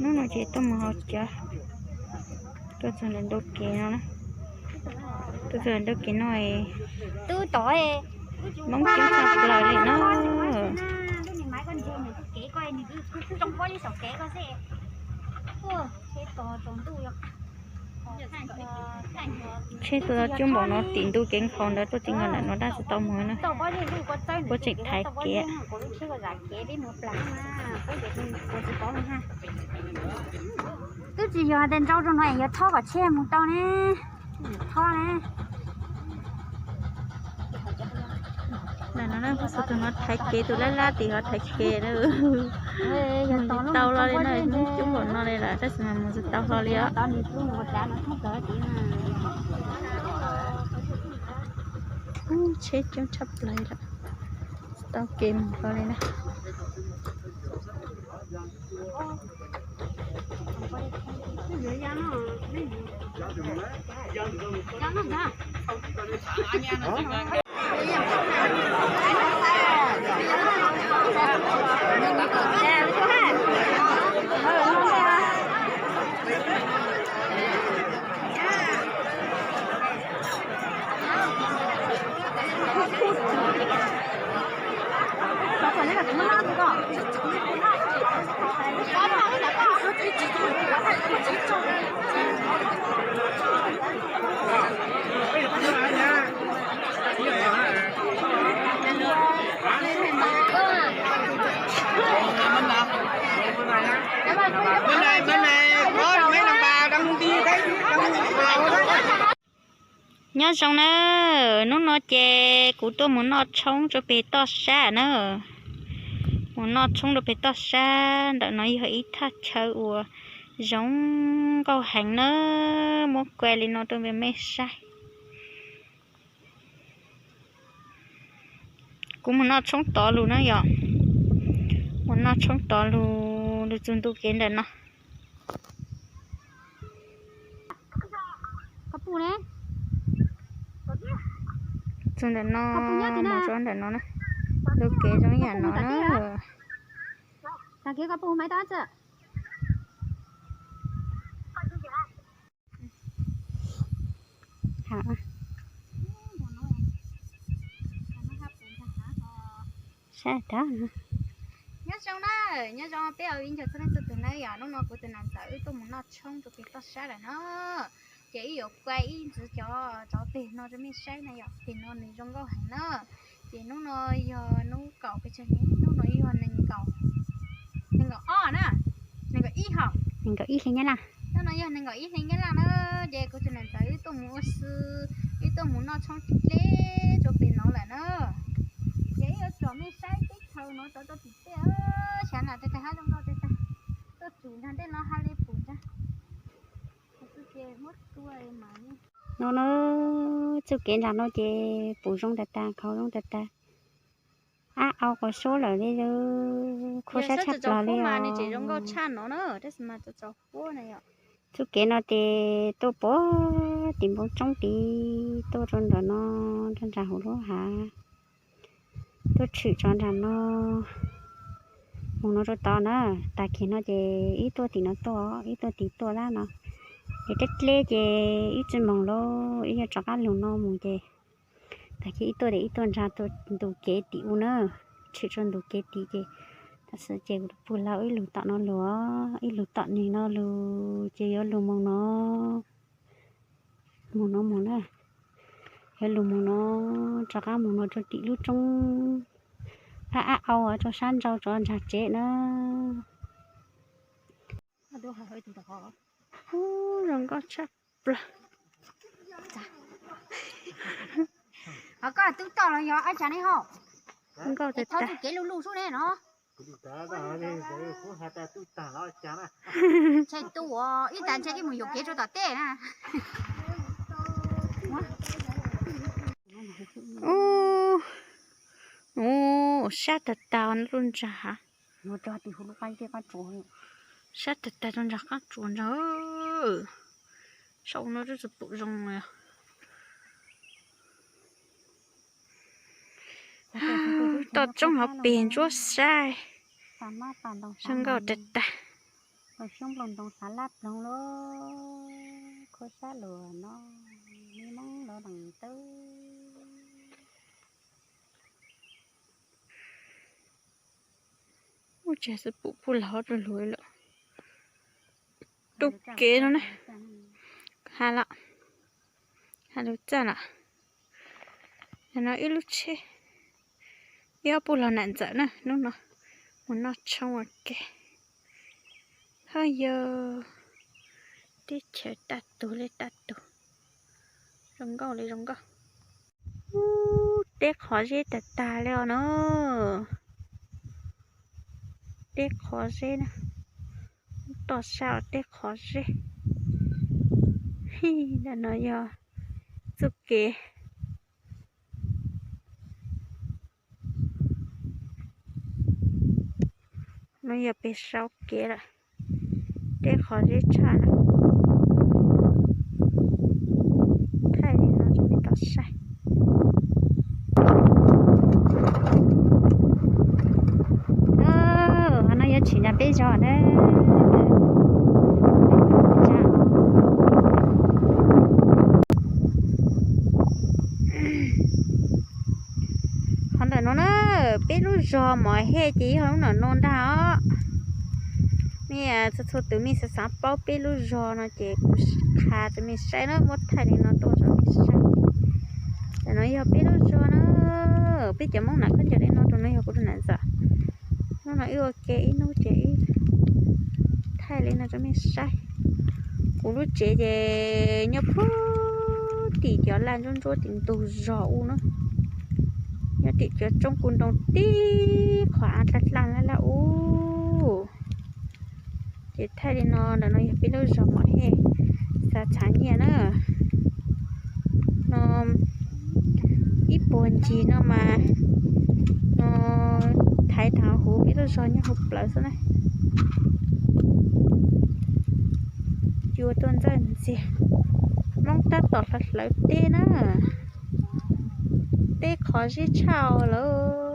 Hnub no ces tuaj mus haus cawv, tuaj txog ntawm ntug kev no na, tuaj txog ntawm ntug kev no, tub tod, Hmoob coob tshaj plaws li na. Tsheb tuaj tau coob npaum no, tim ntug kev nkhaus ntawd tuaj txij nkawm ntawm no dab tsi tau mus na. Puab tseem thaiv kev. Twb tsis yog hais tias nrau rau no es yuav thob kom tsheb mus tau ne, thob ne. Ntawm no puab xav tus no thaiv kev, tus lab lab tim ho thaiv kev na. Mus tsis tau hlo li na, Hmoob coob npaum no li lawm tab sis mas mus tsis tau hlo li os. Tsheb coob tshaj plaws lawm, tsis tau kev mus hlo li na. Nyob zoo na, hnub no ces kuv tuaj mus noj tshoob rau pem toj sab na. Mus noj tshoob rau pem toj sab, ntawm no yog ib thaj chaw uas zoo nkauj heev na, muab kuaj li no rau mej saib. Kuv mus noj tshoob tod lug na yom, mus noj tshoob tod lug, lug txug ntu kev ntawm no. Txug ntawm no, mus rau ntawm no na, ntu kev zoo ib yam no na. Nyob zoo na, nyob zoo peb ua viv ncaus txhua leej txhua tus na yom, hnub no kuv tus nam ntxawm wb tuaj mus noj tshoob rau pem toj sab lawm no. Ces wb yuav kuaj ib ntxiv cov tsov peg no rau mej saib na yom, peg no nws zoo nkauj heev na. Ces hnub no yog hnub kaum pes tsawg ne, hnub no yog nees nkaum, nees nkaum ob na, nees nkaum ib ho, nees nkaum ib hli nyab laj. Hnub no yog nees nkaum ib hli nyab laj na, ces kuv tus nam ntxawm wb tuaj mus ua si, wb tuaj mus noj tshoob dleb rau pem no lawm na. Ces wb yuav tsom mej saib teb chaws no rau rau tim tej, xyav nram tes taw hab zoo nkauj tes taw, tuaj tsum ntag ntej no ha li pum ntag. No na, txuj kev nram no ces pum zoo tas tas, qhov zoo tas tas, ab au quas suab lawm li, khuab sab tshaj plaws li os. Zoo nkauj tshaj no na, tab sis mas txaus huab na yom. Txuj kev no ces tuaj puag tim npoo tsoob tid, tuaj rau ntawm no, rau nram hauv lub hav, tuaj tshwm tsov nram no, mus no rau tod na. Tag kis no ces ib tuaj tim no tuaj, ib tuaj tim tuaj dab no. Ces deb dleb ces ib tsi moog lawm ib yuav rov qab lug no mus ces tag kis ib tuaj tim ib tuaj ntsa tuaj ntu kev tim u na, tshwm tsua ntu kev tim ces tab sis ces kuv pug laug ib lug tom no lug, ib lug tom nwg no lug ces yuav lug moog no, moog no moog na, yuav lug moog no, rov qab moog no rau tim lub roob ab ab au rau sab nrau tsov ntsag tsev na. Ub, zoo nkauj tshaj plaws. Ho koj tub toj los yog ab tsa ne ho? Nkauj tag tag. Kev luj luj sub ne no. Ntshe tu ib tag ntshe ib mus yuam kev rau tom tej na. Ub, ub, sab tag tag no lub ntsag. Sab tag tag rau ntsag qab tsuas ntsag. Saum no twb tsis pum zoo li. Toj roob hauv pes ntsuab saib. Zoo nkauj tag tag. Xyoob nploos ntoo xav laj ploog lauj, khuab sab luas no, me moob lov lees tawb. Ub, tsam xwb pum puj laug rau luag lawm. Rub kev no na. Ha los, ha lug txaj los. Ntawm no ib lub tsheb, ib ob puj laug nam ntxawm na, hnub no mus noj tshoob ua ke. Haj yog teb chaws tag tug li tag tug, zoo nkauj li zoo nkauj. Ub, teb qhov zeb tag tag li os na. Teb qhov zeb na, toj sab teb qhov zeb. Ntawm no yog txuj kev. No yog pem saum kev lawm, teb qhov zeb tshaj na. Thaij li no rau nej tau saib. Qhov no yuav tshwm nram peb zos na. Qhov ntawm no na, peb lub zos Mos Hej ces yog lub no no ntag os. Nej txhua txhua tus mej xav xav paub peb lub zos no ces kuv qha rau mej saib na, muab thaij li no tuaj rau mej saib. Ntawm no yog peb lub zos na, peb cov Hmoob nam khaub ncaws li no, tus no yog kuv tus nam ntxawm. Hnub no wb ua ke ib hnub ces wb thaij li no rau mej saib. Kuv lub tsev ces nyob puag tim cov laj ntsuab ntsuab tim ntug zos ub na, nyob tim cov roob kuv ntoo tib qhov av dlaj dlaj laj laj ub. Ces thaij li no, ntawm no yog peb lub zos Mos Hej, xav txhab nyiaj na. No ib puag ncig no mas, no thaiv thav huv peb lub zos nyob hauv plawv xwb na. Cua tuaj ntxawj ntxiag, Hmoob tab tom hlawv hlawv teb na, teb qhov zeb tshaj lawm.